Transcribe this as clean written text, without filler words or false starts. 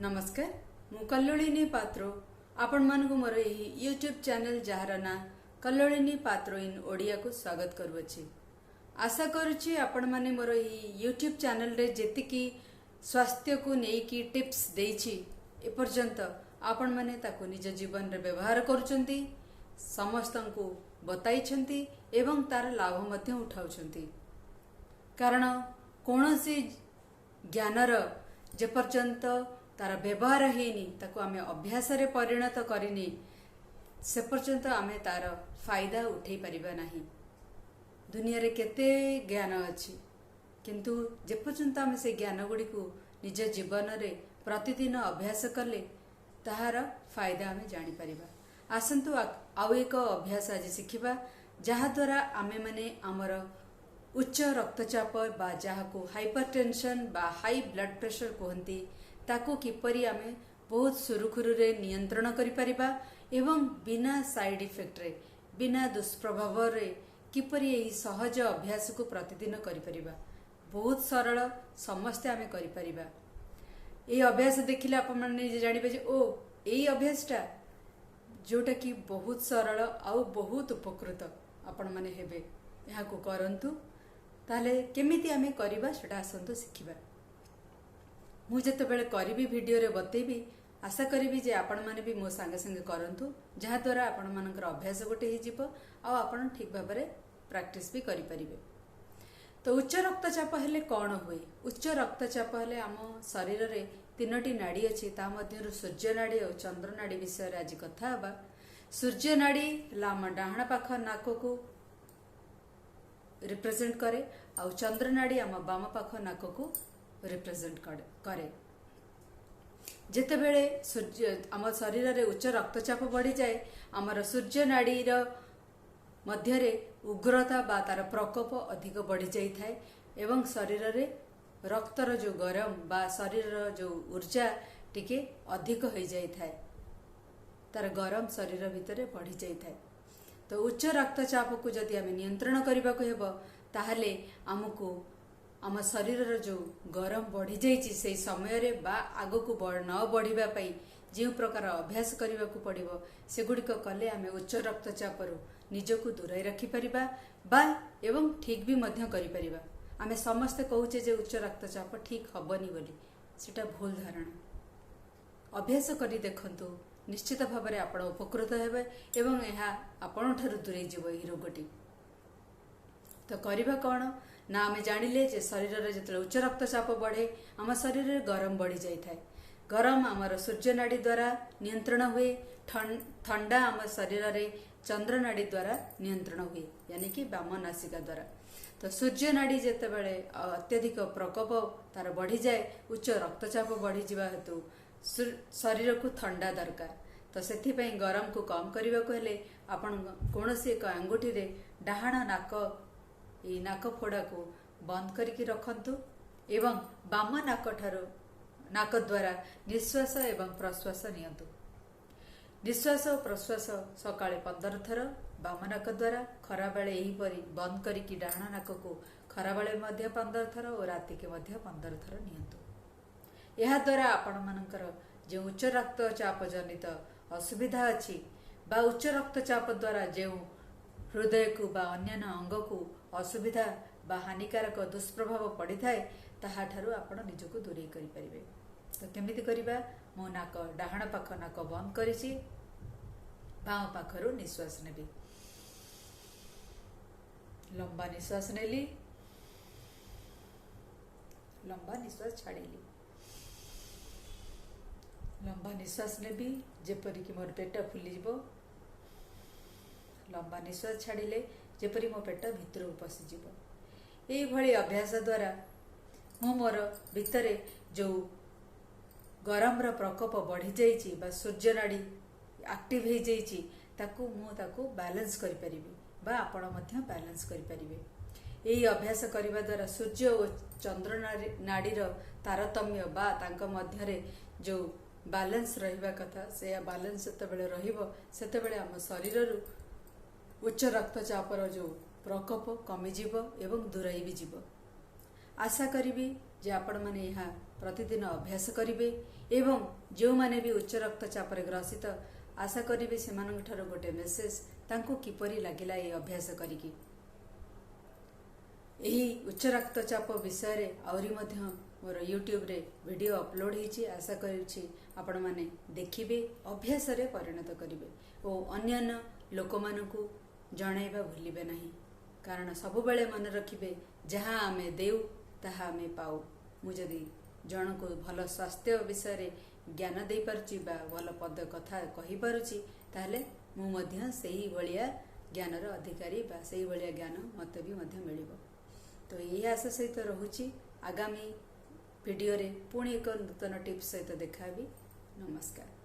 ନମସ୍କାର, ମୁଁ କଲ୍ଲୋଳିନୀ ପାତ୍ର ଆପଣମାନଙ୍କୁ ମୋର ଏହି ୟୁଟ୍ୟୁବ୍ ଚ୍ୟାନେଲ୍, ଯାହାର ନାଁ କଲ୍ଲୋଳିନୀ ପାତ୍ର ଇନ୍ ଓଡ଼ିଆକୁ ସ୍ୱାଗତ କରୁଅଛି। ଆଶା କରୁଛି ଆପଣମାନେ ମୋର ଏହି ୟୁଟ୍ୟୁବ୍ ଚ୍ୟାନେଲରେ ଯେତିକି ସ୍ୱାସ୍ଥ୍ୟକୁ ନେଇକି ଟିପ୍ସ ଦେଇଛି ଏପର୍ଯ୍ୟନ୍ତ, ଆପଣମାନେ ତାକୁ ନିଜ ଜୀବନରେ ବ୍ୟବହାର କରୁଛନ୍ତି, ସମସ୍ତଙ୍କୁ ବତାଇଛନ୍ତି ଏବଂ ତାର ଲାଭ ମଧ୍ୟ ଉଠାଉଛନ୍ତି। କାରଣ କୌଣସି ଜ୍ଞାନର ଯେପର୍ଯ୍ୟନ୍ତ ତାର ବ୍ୟବହାର ହେଇନି, ତାକୁ ଆମେ ଅଭ୍ୟାସରେ ପରିଣତ କରିନି, ସେ ପର୍ଯ୍ୟନ୍ତ ଆମେ ତାର ଫାଇଦା ଉଠେଇ ପାରିବା ନାହିଁ। ଦୁନିଆରେ କେତେ ଜ୍ଞାନ ଅଛି, କିନ୍ତୁ ଯେପର୍ଯ୍ୟନ୍ତ ଆମେ ସେ ଜ୍ଞାନ ଗୁଡ଼ିକୁ ନିଜ ଜୀବନରେ ପ୍ରତିଦିନ ଅଭ୍ୟାସ କଲେ ତାହାର ଫାଇଦା ଆମେ ଜାଣିପାରିବା। ଆସନ୍ତୁ, ଆଉ ଏକ ଅଭ୍ୟାସ ଆଜି ଶିଖିବା, ଯାହାଦ୍ୱାରା ଆମେମାନେ ଆମର ଉଚ୍ଚ ରକ୍ତଚାପ ବା ଯାହାକୁ ହାଇପର ଟେନସନ୍ ବା ହାଇ ବ୍ଲଡ୍ ପ୍ରେସର କୁହନ୍ତି, ତାକୁ କିପରି ଆମେ ବହୁତ ସୁରୁଖୁରୁରେ ନିୟନ୍ତ୍ରଣ କରିପାରିବା ଏବଂ ବିନା ସାଇଡ୍ ଇଫେକ୍ଟରେ, ବିନା ଦୁଷ୍ପ୍ରଭାବରେ କିପରି ଏହି ସହଜ ଅଭ୍ୟାସକୁ ପ୍ରତିଦିନ କରିପାରିବା। ବହୁତ ସରଳ, ସମସ୍ତେ ଆମେ କରିପାରିବା। ଏହି ଅଭ୍ୟାସ ଦେଖିଲେ ଆପଣମାନେ ନିଜେ ଜାଣିବେ ଯେ ଓ ଏଇ ଅଭ୍ୟାସଟା ଯେଉଁଟାକି ବହୁତ ସରଳ ଆଉ ବହୁତ ଉପକୃତ ଆପଣମାନେ ହେବେ। ଏହାକୁ କରନ୍ତୁ। ତାହେଲେ କେମିତି ଆମେ କରିବା, ସେଟା ଆସନ୍ତୁ ଶିଖିବା। ମୁଁ ଯେତେବେଳେ କରିବି, ଭିଡ଼ିଓରେ ବତେଇବି, ଆଶା କରିବି ଯେ ଆପଣମାନେ ବି ମୋ ସାଙ୍ଗେ ସାଙ୍ଗେ କରନ୍ତୁ, ଯାହାଦ୍ୱାରା ଆପଣମାନଙ୍କର ଅଭ୍ୟାସ ଗୋଟେ ହେଇଯିବ ଆଉ ଆପଣ ଠିକ୍ ଭାବରେ ପ୍ରାକ୍ଟିସ୍ ବି କରିପାରିବେ। ତ ଉଚ୍ଚ ରକ୍ତଚାପ ହେଲେ କ'ଣ ହୁଏ? ଉଚ୍ଚ ରକ୍ତଚାପ ହେଲେ ଆମ ଶରୀରରେ ତିନୋଟି ନାଡ଼ି ଅଛି, ତା ମଧ୍ୟରୁ ସୂର୍ଯ୍ୟ ନାଡ଼ି ଆଉ ଚନ୍ଦ୍ର ନାଡ଼ି ବିଷୟରେ ଆଜି କଥା ହେବା। ସୂର୍ଯ୍ୟ ନାଡ଼ି ହେଲା ଆମ ଡାହାଣ ପାଖ ନାକକୁ ରିପ୍ରେଜେଣ୍ଟ କରେ ଆଉ ଚନ୍ଦ୍ର ନାଡ଼ି ଆମ ବାମ ପାଖ ନାକକୁ ରିପ୍ରେଜେଣ୍ଟ କରେ। ଯେତେବେଳେ ସୂର୍ଯ୍ୟ ଆମ ଶରୀରରେ ଉଚ୍ଚ ରକ୍ତଚାପ ବଢ଼ିଯାଏ, ଆମର ସୂର୍ଯ୍ୟ ନାଡ଼ିର ମଧ୍ୟରେ ଉଗ୍ରତା ବା ତାର ପ୍ରକୋପ ଅଧିକ ବଢ଼ିଯାଇଥାଏ ଏବଂ ଶରୀରରେ ରକ୍ତର ଯେଉଁ ଗରମ ବା ଶରୀରର ଯେଉଁ ଉର୍ଜା ଟିକେ ଅଧିକ ହୋଇଯାଇଥାଏ, ତାର ଗରମ ଶରୀର ଭିତରେ ବଢ଼ିଯାଇଥାଏ। ତ ଉଚ୍ଚ ରକ୍ତଚାପକୁ ଯଦି ଆମେ ନିୟନ୍ତ୍ରଣ କରିବାକୁ ହେବ, ତାହେଲେ ଆମକୁ ଆମ ଶରୀରର ଯେଉଁ ଗରମ ବଢ଼ିଯାଇଛି ସେଇ ସମୟରେ ବା ଆଗକୁ ନ ବଢ଼ିବା ପାଇଁ ଯେଉଁ ପ୍ରକାର ଅଭ୍ୟାସ କରିବାକୁ ପଡ଼ିବ, ସେଗୁଡ଼ିକ କଲେ ଆମେ ଉଚ୍ଚ ରକ୍ତଚାପରୁ ନିଜକୁ ଦୂରାଇ ରଖିପାରିବା ବା ଏବଂ ଠିକ୍ ବି ମଧ୍ୟ କରିପାରିବା। ଆମେ ସମସ୍ତେ କହୁଛେ ଯେ ଉଚ୍ଚ ରକ୍ତଚାପ ଠିକ୍ ହେବନି ବୋଲି, ସେଟା ଭୁଲ ଧାରଣା। ଅଭ୍ୟାସ କରି ଦେଖନ୍ତୁ, ନିଶ୍ଚିତ ଭାବରେ ଆପଣ ଉପକୃତ ହେବେ ଏବଂ ଏହା ଆପଣଙ୍କଠାରୁ ଦୂରେଇ ଯିବ ଏହି ରୋଗଟି। ତ କରିବା କ'ଣ ନା, ଆମେ ଜାଣିଲେ ଯେ ଶରୀରରେ ଯେତେବେଳେ ଉଚ୍ଚ ରକ୍ତଚାପ ବଢ଼େ, ଆମ ଶରୀରରେ ଗରମ ବଢ଼ି ଯାଇଥାଏ। ଗରମ ଆମର ସୂର୍ଯ୍ୟନାଡ଼ି ଦ୍ୱାରା ନିୟନ୍ତ୍ରଣ ହୁଏ, ଥଣ୍ଡା ଆମ ଶରୀରରେ ଚନ୍ଦ୍ରନାଡ଼ି ଦ୍ୱାରା ନିୟନ୍ତ୍ରଣ ହୁଏ, यानी କି ବାମ ନାସିକା ଦ୍ୱାରା। ତ ସୂର୍ଯ୍ୟନାଡ଼ି ଯେତେବେଳେ ଅତ୍ୟଧିକ ପ୍ରକୋପ ତାର ବଢ଼ିଯାଏ, ଉଚ୍ଚ ରକ୍ତଚାପ ବଢ଼ିଯିବା ହେତୁ ଶରୀରକୁ ଥଣ୍ଡା ଦରକାର। ତ ସେଥିପାଇଁ ଗରମକୁ କମ୍ କରିବାକୁ ହେଲେ ଆପଣ କୌଣସି ଏକ ଆଙ୍ଗୁଠିରେ ଡାହାଣ ନାକ, ଏଇ ନାକ ଫୋଡ଼ାକୁ ବନ୍ଦ କରିକି ରଖନ୍ତୁ ଏବଂ ବାମ ନାକ ଠାରୁ ନାକ ଦ୍ୱାରା ନିଶ୍ୱାସ ଏବଂ ପ୍ରଶ୍ୱାସ ନିଅନ୍ତୁ। ନିଶ୍ୱାସ ଓ ପ୍ରଶ୍ୱାସ ସକାଳେ 15 ଥର ବାମ ନାକ ଦ୍ୱାରା, ଖରାବେଳେ ଏହିପରି ବନ୍ଦ କରିକି ଡାହାଣ ନାକକୁ ଖରାବେଳେ ମଧ୍ୟ 15 ଥର ଓ ରାତିକି ମଧ୍ୟ 15 ଥର ନିଅନ୍ତୁ। ଏହାଦ୍ୱାରା ଆପଣମାନଙ୍କର ଯେଉଁ ଉଚ୍ଚ ରକ୍ତଚାପ ଜନିତ ଅସୁବିଧା ଅଛି ବା ଉଚ୍ଚ ରକ୍ତଚାପ ଦ୍ୱାରା ଯେଉଁ ହୃଦୟକୁ ବା ଅନ୍ୟାନ୍ୟ ଅଙ୍ଗକୁ ଅସୁବିଧା ବା ହାନିକାରକ ଦୁଷ୍ପ୍ରଭାବ ପଡ଼ିଥାଏ, ତାହାଠାରୁ ଆପଣ ନିଜକୁ ଦୂରେଇ କରିପାରିବେ। ତ କେମିତି କରିବା? ମୁଁ ନାକ, ଡାହାଣ ପାଖ ନାକ ବନ୍ଦ କରିଛି, ବାମ ପାଖରୁ ନିଶ୍ୱାସ ନେବି। ଲମ୍ବା ନିଶ୍ୱାସ ନେଲି, ଲମ୍ବା ନିଶ୍ୱାସ ଛାଡ଼ିଲି। ଲମ୍ବା ନିଶ୍ୱାସ ନେବି ଯେପରିକି ମୋର ପେଟ ଫୁଲିଯିବ। ଲମ୍ବା ନିଶ୍ୱାସ ଛାଡ଼ିଲେ ଯେପରି ମୋ ପେଟ ଭିତରକୁ ପଶିଯିବ। ଏଇଭଳି ଅଭ୍ୟାସ ଦ୍ୱାରା ମୁଁ ମୋର ଭିତରେ ଯେଉଁ ଗରମର ପ୍ରକୋପ ବଢ଼ିଯାଇଛି ବା ସୂର୍ଯ୍ୟନାଡ଼ି ଆକ୍ଟିଭ ହେଇଯାଇଛି, ତାକୁ ମୁଁ ତାକୁ ବାଲାନ୍ସ କରିପାରିବି ବା ଆପଣ ମଧ୍ୟ ବାଲାନ୍ସ କରିପାରିବେ। ଏହି ଅଭ୍ୟାସ କରିବା ଦ୍ୱାରା ସୂର୍ଯ୍ୟ ଓ ଚନ୍ଦ୍ର ନାଡ଼ିର ତାରତମ୍ୟ ବା ତାଙ୍କ ମଧ୍ୟରେ ଯେଉଁ ବାଲାନ୍ସ ରହିବା କଥା, ସେ ବାଲାନ୍ସ ଯେତେବେଳେ ରହିବ, ସେତେବେଳେ ଆମ ଶରୀରରୁ ଉଚ୍ଚ ରକ୍ତଚାପର ଯେଉଁ ପ୍ରକୋପ କମିଯିବ ଏବଂ ଦୂରେଇ ବି ଯିବ। ଆଶା କରିବି ଯେ ଆପଣମାନେ ଏହା ପ୍ରତିଦିନ ଅଭ୍ୟାସ କରିବେ ଏବଂ ଯେଉଁମାନେ ବି ଉଚ୍ଚ ରକ୍ତଚାପରେ ଗ୍ରସିତ, ଆଶା କରିବି ସେମାନଙ୍କ ଠାରୁ ଗୋଟେ ମେସେଜ, ତାଙ୍କୁ କିପରି ଲାଗିଲା ଏହି ଅଭ୍ୟାସ କରିକି। ଏହି ଉଚ୍ଚ ରକ୍ତଚାପ ବିଷୟରେ ଆହୁରି ମଧ୍ୟ ମୋର ୟୁଟ୍ୟୁବରେ ଭିଡ଼ିଓ ଅପଲୋଡ଼ ହେଇଛି। ଆଶା କରୁଛି ଆପଣମାନେ ଦେଖିବେ, ଅଭ୍ୟାସରେ ପରିଣତ କରିବେ ଓ ଅନ୍ୟାନ୍ୟ ଲୋକମାନଙ୍କୁ ଜଣାଇବା ଭୁଲିବେ ନାହିଁ। କାରଣ ସବୁବେଳେ ମନେ ରଖିବେ, ଯାହା ଆମେ ଦେଉ ତାହା ଆମେ ପାଉ। ମୁଁ ଯଦି ଜଣକୁ ଭଲ ସ୍ୱାସ୍ଥ୍ୟ ବିଷୟରେ ଜ୍ଞାନ ଦେଇପାରୁଛି ବା ଭଲ ପଦ କଥା କହିପାରୁଛି, ତାହେଲେ ମୁଁ ମଧ୍ୟ ସେଇଭଳିଆ ଜ୍ଞାନର ଅଧିକାରୀ ବା ସେଇଭଳିଆ ଜ୍ଞାନ ମୋତେ ବି ମଧ୍ୟ ମିଳିବ। ତ ଏହି ଆଶା ସହିତ ରହୁଛି। ଆଗାମୀ ଭିଡ଼ିଓରେ ପୁଣି ଏକ ନୂତନ ଟିପ୍ସ ସହିତ ଦେଖାହେବି। ନମସ୍କାର।